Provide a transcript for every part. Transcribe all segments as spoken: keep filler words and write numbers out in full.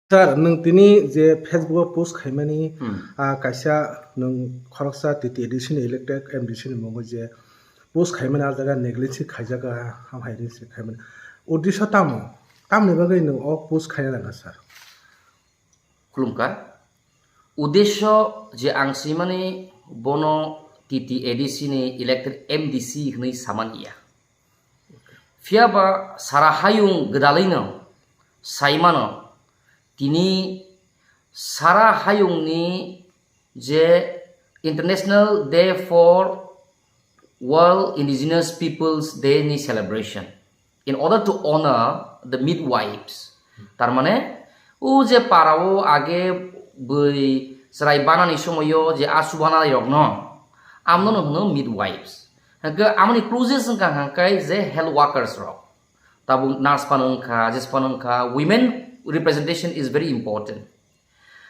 Sir, nwng tini je Facebook o post khaimani, Hmm. ah, kaisa nwng khoroksa T T A D C ni elected M D C ni mungwi je post khaimani, ah jaga negligence khaijak, ah, ham hai se khaimani. Uddesho tamo? Tamni bagwi nwng o post khaina nangkha, sir? Khulumkha. Uddesho je ang swimani bono T T A D C ni elected M D C hwnwi samani ya. Phiya ba sara hayung gwdalwino saimano tini sara hayungni je International Day for World Indigenous Peoples Day ni celebration in order to honor the midwives. Tar mane, o je parao age bwi chwrai banani somoio je asu banai rokno, amno no hwno midwives. Hwnkhe amoni closest wngkha hwnkhe je health workers rok. Tabuk nurse phano wngkha, je phano wngkha, women representation is very important.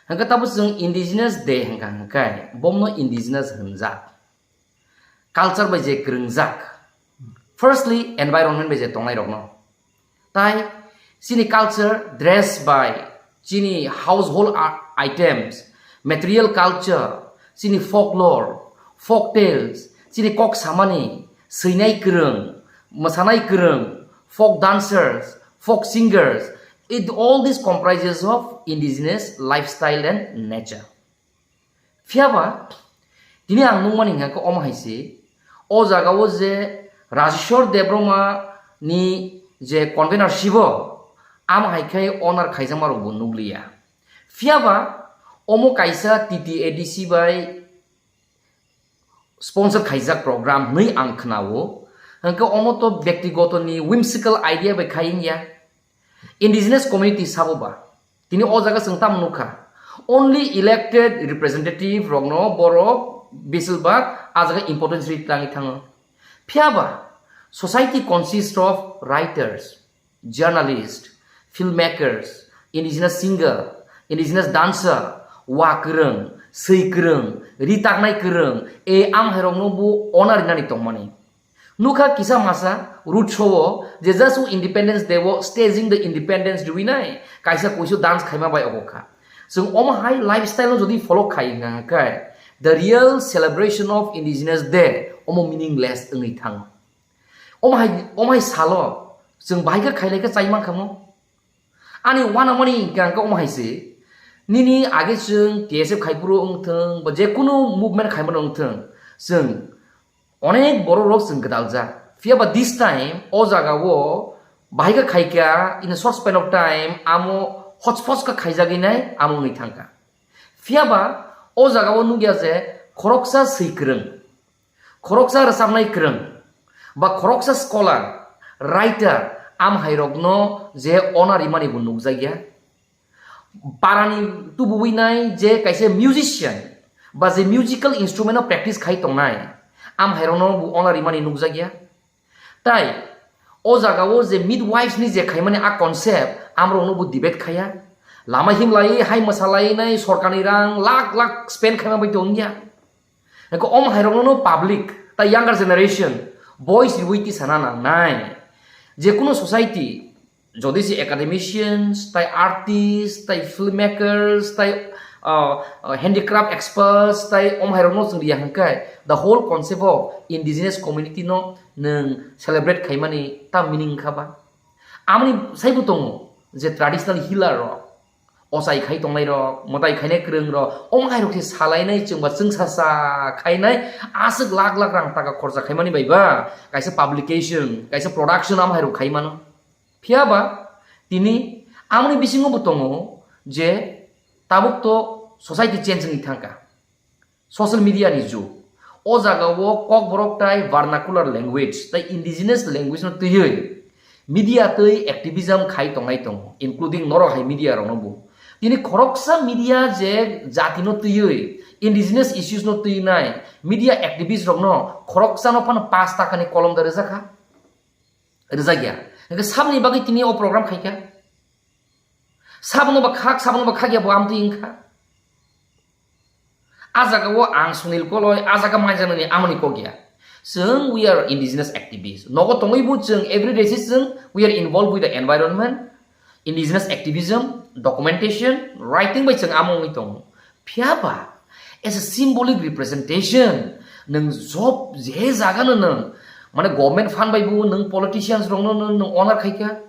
Hwnkhe tabuk chwng indigenous day hwnkha hwnkhe, bomno indigenous hwnjak. Culture bai je kwrwngjak. Firstly, environment bai je tongnai rokno. Tai chini culture, dress bai, chini household a-, items, material culture, chini folklore, folk tales, chini kok samani, swinai kwrwng, mwsanai kwrwng, folk dancers, folk singers, it, all this comprises of indigenous lifestyle and nature. Phiya ba, tini ang nukmani hwnkha khe omo hai se, o jaga o je Rajeshwar Debbarma ni je convener sibo, amo hai khe honor khaijakma rok bo nukliya. Phiya ba, omo kaisa T T A D C bai sponsor khaijak program hwnwi ang khwnao. Hwnkhe omo to byaktigoto ni whimsical idea bai khai wngya. Indigenous community sabo ba, tini o jaga chwng tamo nukha, only elected representative rokno borok besibak a jaga importance ri tangwi thango. Phiya ba, society consists of writers, journalists, filmmakers, indigenous singer, indigenous dancer, wa kwrwng, swi kwrwng, ri taknai kwrwng, e amhairokno bo honor rinani tongmani. Nukha kisa masa road show o je just o Independence Day o staging the Independence riwi nai kaisa kuisu dance khaima bai ogo kha. Chwng omo hai lifestyle no jodi follow khai hwnkha hwnkhe the real celebration of Indigenous Day omo meaningless wngwi thango. Omo hai, omo hai salo chwng bahai khe khailai khe chai mankha mo. Ani uanamani hwnkha hwnkhe omo hai se, nini age chwng T S F khai phuru wng thung, ba je kunu movement khai mano wng thung, chwng onek borok rok chwng gwdaljak. Phiya ba this time o jaga o bahai khe khai kha, in a short span of time, amo hotspot khe khaijagwi nai, amo wngwi thang kha. Phiya ba o jaga o nukya je khoroksa swi kwrwng, khoroksa rwchapnai kwrwng ba khoroksa scholar, writer, amhairokno je honor rimani bo nukjakya. Parani tubuwi nai je kaisa musician ba je musical instrument no practice khai tongnai, amhairokno bo honor rimani nukjakya. Tai o jaga o je midwives ni je khaimani a concept, amrokno bo debate khaiya. Lama himlai hai mwsalai nai sorkarni rang lakh lakh spend khaima bai tongya. Eko om hairokno no public, ta younger generation, voice riwi tisana nangnai. Je kuno society, jodi se academicians, tai artists, tai filmmakers, tai, uh, uh, handicraft experts, tai om hairokno chwng riya hwnkhe, the whole concept of indigenous community no nwng celebrate khaimani ta meaning wngkha ba? Amoni saibo tongo je traditional healer rok, ochai khai tongnai rok, mwtai khainai kwrwng rok, omo hai rok se salainai chwng ba chwngsa sa khainai, aswk lakh lakh rang taka khorcha khaimani bai ba kaisa publication, kaisa production amo hai rok khai mano. Phiya ba tini amoni bisingo bo tongo je tabuk to society change wngwi thangkha. Social media ni jug. O jaga o Kokborok tai vernacular language tai indigenous language no twiwi media twi activism khai tongnai tongo, including norok hai media rok no bo. Tini khoroksa media je jati no twiwi, indigenous issues no twinai media activist rok no khoroksa no phano paanch taka ni kolom da rwjakha, rwjakya. Hwnkhe saboni bagwi tini o program khaikha. Sabono ba khak, sabono ba khakya bo amtwi wngkha. A jaga o ang Sunil Koloi, a jaga maijanani amoni kok ya. Chwng we are indigenous activists. Nogo tongwi bo chwng every day se chwng we are involved with the environment. Indigenous activism, documentation, writing bai chwng amo wngwi tongo. Phiya ba, as a symbolic representation, nwng job je jaga no nwng, mane government fund bai bo nwng politicians rokno no nwng honor khaikha,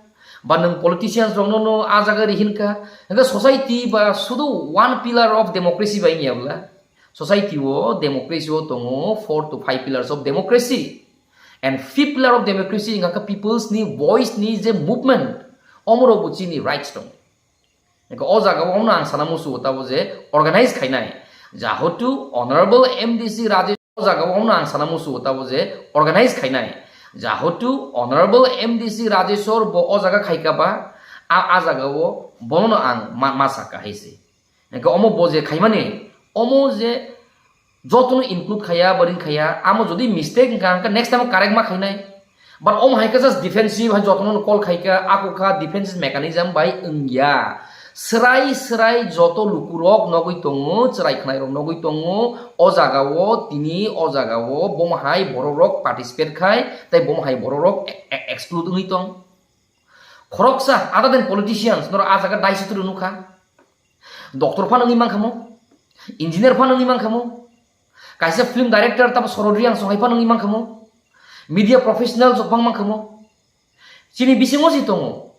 ba nwng politicians rokno no a jaga rihin kha, hwnkhe society ba sudu one pillar of democracy bai wngya bwla. Society o democracy o tongo four to five pillars of democracy. And fifth pillar of democracy wngkha khe people's ni voice ni je movement, omoro bo chini rights tong. Eko o jaga o no ang sana musu tabo je organize khainai. Jahotu Honorable M D C Rajesh o jaga o no ang sana musu tabo je organize khainai. Jahotu Honorable M D C Rajeshwar bo o jaga khaika ba a, a jaga o bono no ang ma, ma saka hai se. Eko omo bo je khaimani, omo je jotono include khaya, boring khaya, amo jodi mistake wngkha, hwnkhe next time correct ma khainai. But omo hai khe just defensive, hai jotono call khaikha, ako kha defensive mechanism bai wngya. Srai srai joto lukurok nogwi tongo, chwrai khwnairok nogwi tongo, o jagao, tini o jagao, bomo hai bororok participate khai, tei bomo hai bororok e-, e-, exclude wngwi tong. Khoroksa, other than politicians, norok a jaga dai sutru nukha. Doctor phano wngwi mankha mo, engineer phano wngwi mankha mo, kaisa film director tamo Sorodri ang songhai phano wngwi mankha mo, media professional rok bang mankha mo. Chini bisingo si tongo,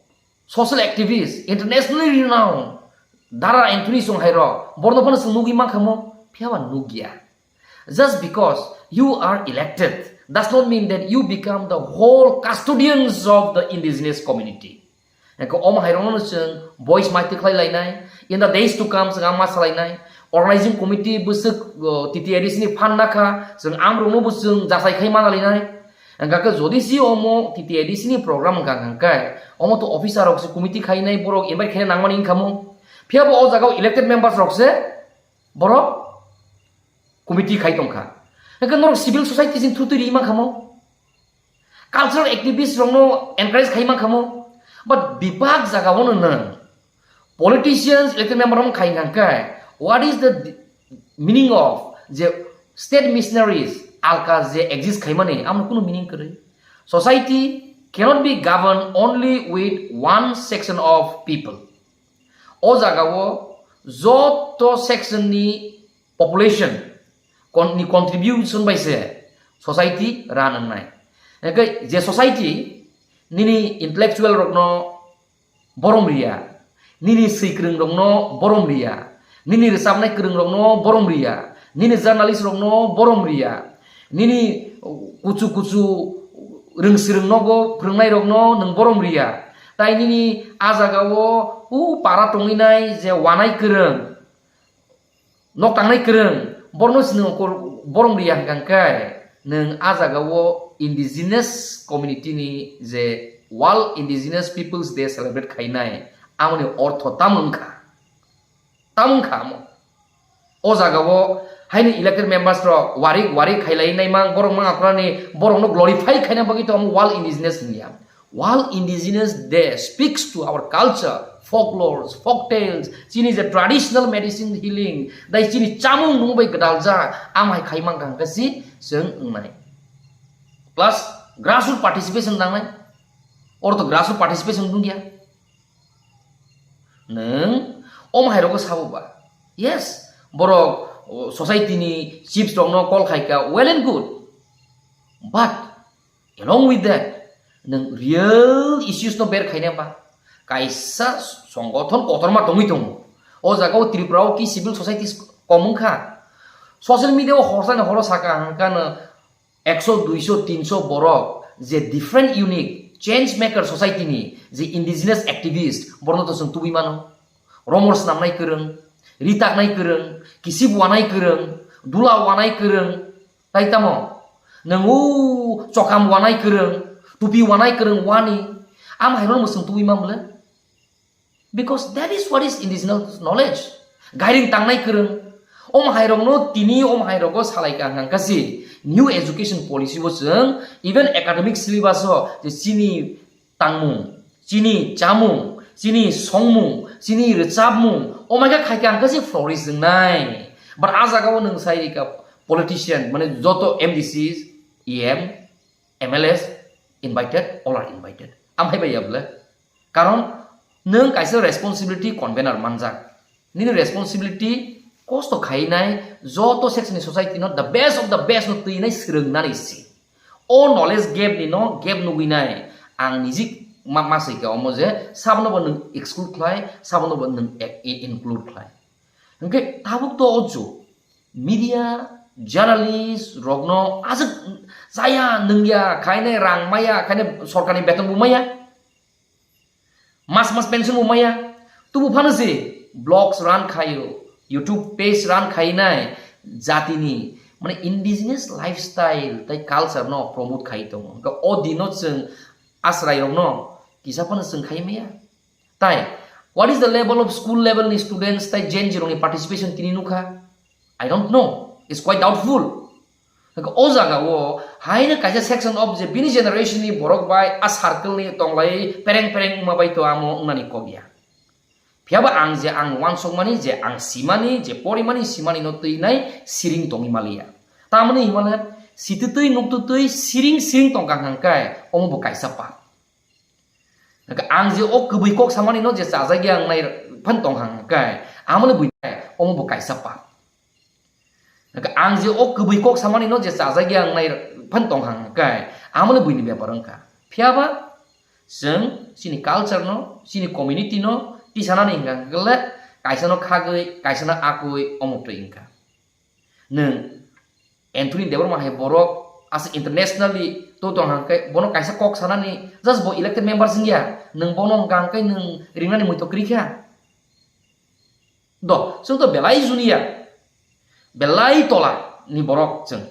social activist, internationally renowned, Dara Anthony songhai rok, borno phano chwng nugwi mankha mo, phiya ba nugya. Just because you are elected does not mean that you become the whole custodians of the indigenous community. Eko omo hai rokno chwng voice maitwi khlai lainai. In the days to come, chwng ama salai nai. Organizing committee bwswk, uh, T T A D C ni phan nakha, chwng am rokno bo chwng jasai khai mana lainai. Hwnkha khe jodi si omo T T A D C ni program hwnkha hwnkhe, omo to officer rok se committee khainai, borok invite khaina nangmani wngkha mo. Phiya bo o jaga o elected members rok se borok committee khai tongkha. Hwnkhe norok civil society sing thutwi ri mankha mo. Cultural activist rokno encourage khai mankha mo, but bebak jaga o no nwng politicians, elected member rok khai hwnkha khe, what is the di-, meaning of je state missionaries alka je exist khaimani, amo kunu meaning kwrwi. Society cannot be governed only with one section of people. O jaga o joto section ni population kon-, ni contribution bai se society run wngnai. Hwnkhe je society nini intellectual rokno borom riya, nini swikwrwng rokno borom riya, nini rwchapnai kwrwng rokno borom riya, nini journalist rokno borom riya, nini kuchu kuchu rwngsirwng nogo phwrwngnai rokno nwng borom riya, tai nini a jaga o u para tongwi nai je wanai kwrwng, nok tangnai kwrwng, borno si nwng kor-, borom riya hwnkha khe, nwng a jaga o indigenous community ni je World Indigenous Peoples Day celebrate khainai, amoni ortho tamo wngkha? Tamo wngkha amo? O jaga o haini elected members rok warik warik khailai nai mang, borok mang akurani borokno glorify khaina bagwi to amo World Indigenous hwnliya. World Indigenous Day speaks to our culture, folklores, folk tales, chini je traditional medicine healing, dai chini chamung nung bai gwdaljak, amhai khai mankha hwnkhe si chwng wngnai. Plus, grassroot participation nangnai. Oro to grassroot participation wngya. Nwng omhai rogo sabo ba? Yes, borok, o, society ni chiefs rokno call khaika, well and good. But along with that, nwng real issues no ber khaina ba? Kaisa songothon kotorma tongwi tongo. O jaga o Tripura o ki civil societies kom wngkha? Social media o horsa ni horo saka hwnkha no ekso, duiso, tinso borok je different unique change maker society ni je indigenous activist, borno to chwng tubui mano. Romor snamnai kwrwng, ritaknai kwrwng, kisip wanai kwrwng, dula wanai kwrwng, tai tamo? Nwng o chokam wanai kwrwng, tupi wanai kwrwng wani, am haino mwswng tubui man bwle? Because that is what is indigenous knowledge. Gairing tangnai kwrwng. Om hairokno tini om hairokgo salai ka hwnkha si new education policy o chwng even academic syllabus o je chini tangmung, chini chamung, chini songmung, chini rwchapmung, omaikha khaikha hwnkha si flourish wngnai. But a jagao nwng sai rika politician, mane joto M D Cs, E M, M L As invited, all are invited. Amhai bai ya bwle? Karon Nwng kaisa responsibility convener manjak. Nini responsibility kosto khainai joto section ni society no the best of the best no twinai swrwngnani si. O knowledge gap ni no gap nugwinai ang nijik ma, ma sai ka omo je sabono bo nwng exclude khlai, sabono bo nwng e-, i-, include khlai. Hwnkhe tabuk to o jug media, journalist rokno aswk chaya nungya khainai rang maya khainai sorkarni beton bo maya. Mas mas pension bo maya. Tubu phano se blogs run khaio, YouTube page run khainai jatini mane indigenous lifestyle tai culture no promote khai tongo. Hwnkhe o dino chwng asrai rokno kisa phano chwng khai maya. Tai, what is the level of school level ni students tai Gen Z rokni participation tini nukha? I don't know. It's quite doubtful. Hwnkhe o jaga o haino kaisa section of je bini generation ni borok bai a circle ni tonglai pereng pereng wngma bai to amo wngnani kok ya. Phiya ba ang je ang uansukmani, je ang simani, je porimani, simani no twi nai siring tongwi maliya. Tamoni himale sititwi nuktutwi siring siring tongkha hwnkhe omo bo kaisa pap. Hwnkhe ang je o kwbwi kok samani no je chajagya wngnai phan tongkha hwnkhe amoni bwi omo bo kaisa pap. Hwnkhe ang je o kwbwi kok samani no je chajagya wngnai phan tongkha hwnkhe amoni bwini bepar wngkha. Phiya ba chwng chini culture no, chini community no tisanani hwnkha hwnkhe le kaisa no khagwi, kaisa no akwi omo twi wngkha. Nwng Anthony Debbarma hai borok aswk internationally to tong hwnkhe bono kaisa kok sanani just bo elected member wngya, nwng bono hwnkha hwnkhe nwng ringnani muitok kwrwi kha. Do, chwng to belai junior, belai tola ni borok chwng.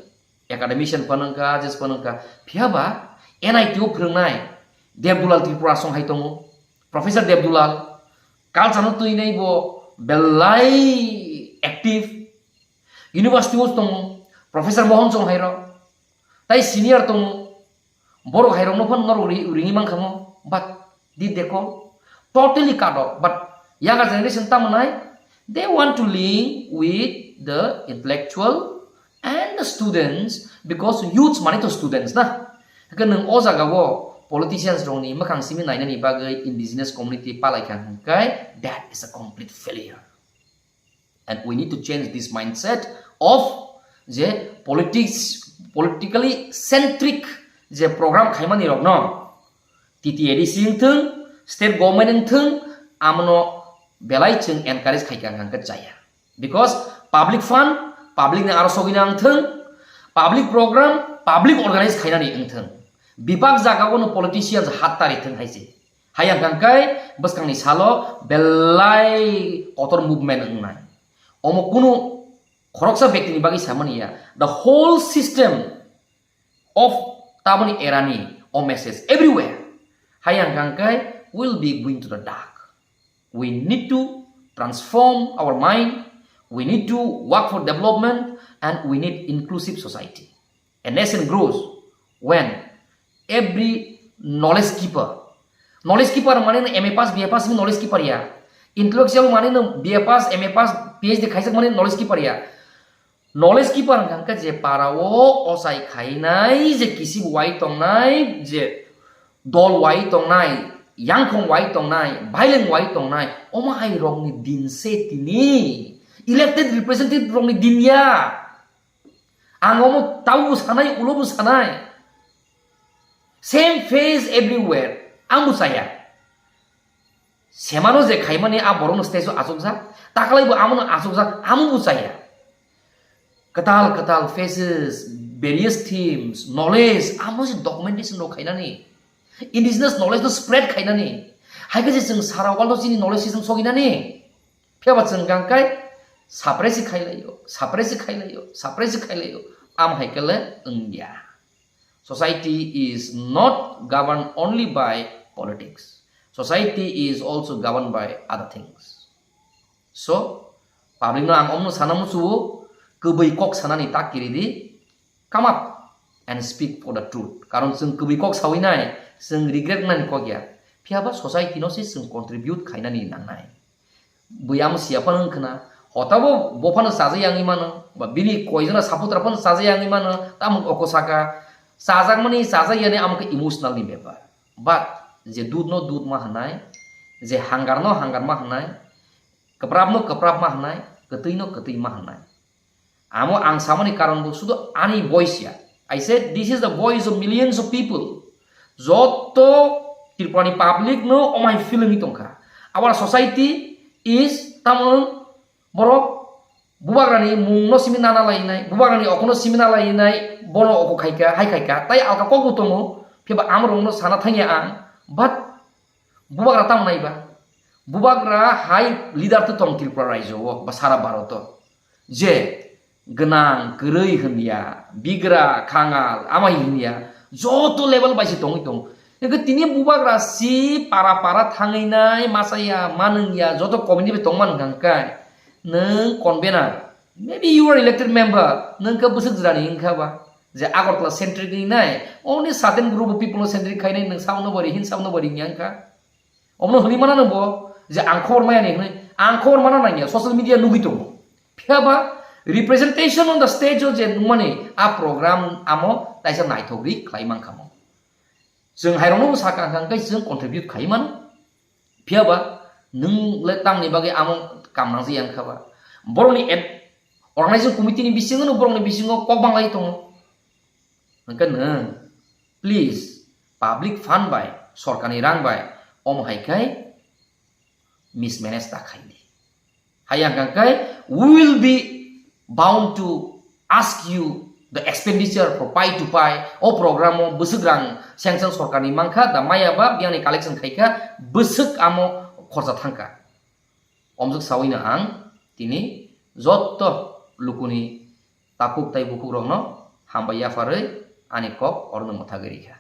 Academician phano wngkha, judge phano wngkha. Phiya ba N I T o phwrwngnai Debdulal Tripura song hai tongo. Professor Debdulal, culture no twi nai bo belai active. University o tongo, Professor Mohan song hai rok. Tai senior tongo, borok hai rokno phano norok ri-, ringwi mankha mo, but did they call? Totally cut off. But younger generation tamo nai, they want to link with the intellectual and the students, because youths mane to students na. Hwnkhe nwng o jaga o politicians rokni mwkhang simi nainani bagwi indigenous community palai kha hwnkhe that is a complete failure. And we need to change this mindset of je politics, politically centric je program khaimani rokno T T A D C wngthwng, state government wngthwng, amono belai chwng encourage khaikha hwnkhe chaya. Because public fund, public ni aro sogwina wngthwng, public program, public organize khainani wngthwng. Bebak jaga o no politicians hat tari thwng hai se. Hayang kangkai bwskangni salo belai kotor movement wngnai. Omo kunu khoroksa bektini bagwi samani ya. The whole system of taboni erani o message everywhere. Hayang kangkai will be going to the dark. We need to transform our mind. We need to work for development and we need inclusive society. A nation grows when every knowledge keeper, knowledge keeper mane no M A pass, B A pass ni knowledge keeper ya. Intellectual mane no B A pass, M A pass, P H D khaijak mane knowledge keeper ya. Knowledge keeper hwnkha khe je para o ochai khainai je kisib wai tongnai, je dol wai tongnai, yangkhong wai tongnai, baileng wai tongnai, omo hai rokni din se tini elected representative rokni din ya. Ang omo taubo sanai, ulobo sanai. Same face everywhere. Ang bo chaya. Semano je khaimani a borokno stage o achukjak, taklai bo amono achukjak, amo bo chaya. Kwtal kwtal faces, various themes, knowledge, amo se documentation rok khainani. Indigenous knowledge no spread khainani. Hai khe je chwng sara world o chini knowledge se chwng soginani. Phiya ba chwng kang kai, suppress khailaio, suppress khailaio, suppress khailaio. Am hai khe le wngya. Society is not governed only by politics. Society is also governed by other things. So, public no ang omno sana musuo, kwbwi kok sanani tak kiri di, come up and speak for the truth. Karon chwng kwbwi kok sawi nai, chwng regret nani kok ya. Phiya ba society no se chwng contribute khainani nangnai. Bui amo siya phano wngkhwna, hotabo bo phano chajai yangwi mano, ba bini koijona supporter phano chajai yangwi mano, tamo oko saka, chajakmani chajaiyani amo khe emotional ni bepar. But je dud no dud ma hwnai, je hangarno hangarma hwnai, kwprapno kwprapma hwnai, kwtwino kwtwima hwnai. Amo ang samani karon bo sudu ani voice ya. I said this is the voice of millions of people. Joto Tripurani public no omai feeling tongkha. Our society is tamon borok bubagrani mungno simi nana lainai, bubagrani okono simi nana lainai, bono oko khaika, hai khaika, tai alka kokbo tongo, phiba amrokno sana thangya ang, but bubagra tamo naiba? Bubagra hai leader to tong Tripura raijo o ba sara Bharat o. Je gwnang, kwrwi hwnya, bigra, khangal, amai hwnya, joto level bai se tongwi tongo. Hwnkhe tini bubagra si para para thangwi nai, masa ya, manung ya, joto community bai tongma nang kha hwnkhe nwng convener, maybe you are elected member, nwng khe bwswk jwrani wngkha ba? Je Agartala centric wngwi nai, only certain group of people no centric khainai, nwng saono bari hin, saono bari wngya wngkha. Omno hwnwi mana nangbo je ang khobor maya ni hwnwi, ang khobor mana nangya, social media nugwi tongo. Phiya ba representation on the stage o je nungmani a program amo taisa naithok ri khlai mankha mo. Chwng hairokno bo sakha hwnkha hwnkhe chwng contribute khai mano. Phiya ba nwng le tamni bagwi amo kam nangjakya wngkha ba? Borokni ad-, organizing committee ni bisingo no borokni bisingo kok banglai tongo. Hwnkhe nwng, please, public fund bai, sorkarni rang bai, omo hai khai mismanage ta khaidi. Hai ang kang khai, we will be bound to ask you the expenditure for pai to pai, o program o bwswk rang sanction sorkarni mankha, da maya ba biyangni collection khaikha, bwswk amo khorcha thangkha. Omswk sawino ang tini jotto lukuni takhuk tai bukhukrokno hambai yapharwi ani kok orono mwthagwi rikha.